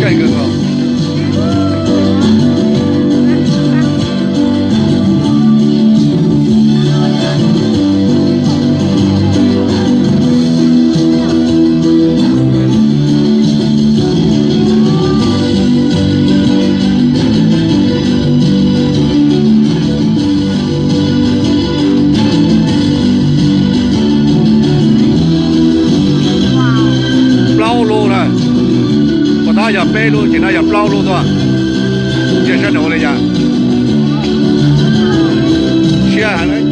Keej kawg nkaus. Plaub lub na, puas tab yog peb lub ces no yog plaub lub tuaj. Cia saib nws ua li cas. Siab heev lauj,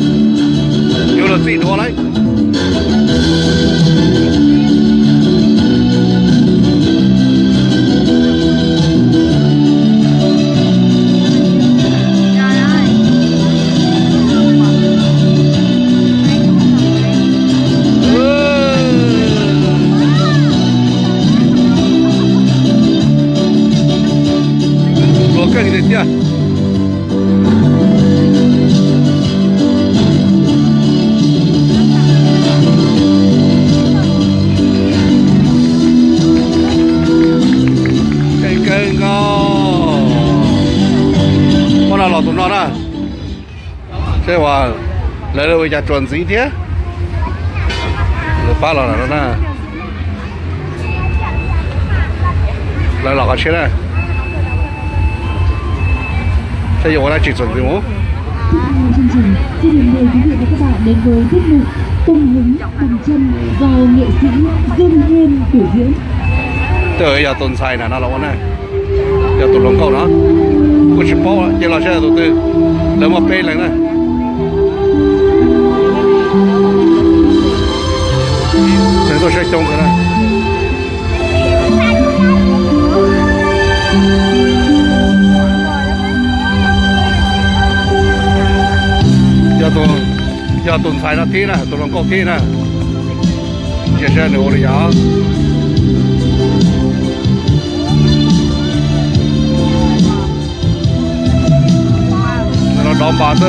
yuav luag txij duav lauj. Luag keej tiag tiag. Keej kawg nkaus. Muab no los tus no na. Seb uas lawv ua cas tsuas ntxiv thiab. Lawv pab los lawm no na. Lawv los qhov tshiab na. Seb yuav ua dab tsi txuas ntxiv mus. Tiếp theo chương trình, xin được mời quý vị và các bạn đến với tiết mục tung hứng bằng chân do nghệ sĩ Dương Nguyên biểu diễn. Twb yog tus ntxhais na no los ua na. Yog tus hluas nkauj no. Kuj tsis paub, cia los saib yog tus twg. Lawv muaj peb leeg na. Neeg tuaj saib coob kawg na. Yog tus, yog tus ntxhais no thib na, tus hluas nkauj thib na. Cia saib nws ua li cas. Nws los dov npas xwb.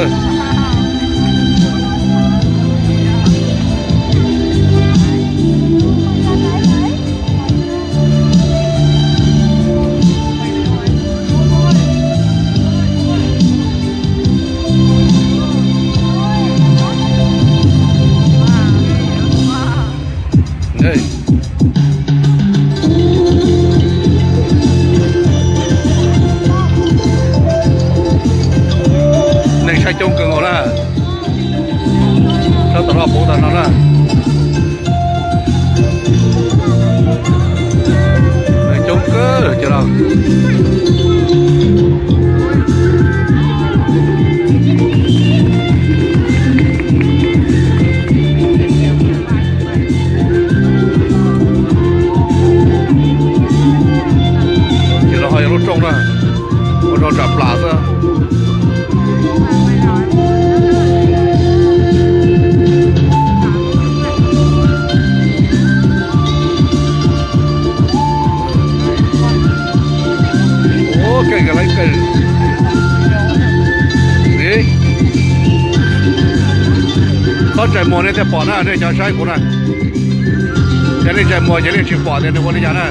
Neeg saib coob kawg nkaus na. Sab tom no puv tas no na. Neeg coob kawg cov no. Ces los ho yog lub rooj na, ua rau tsam plam xwb. Ua keej kawg, lawv keej. Txhob tsaig muag nej thiaj pom na, nej cov saib kuv na. Yog nej tsaig muag ces nej tsis pom tias nws ua li cas na.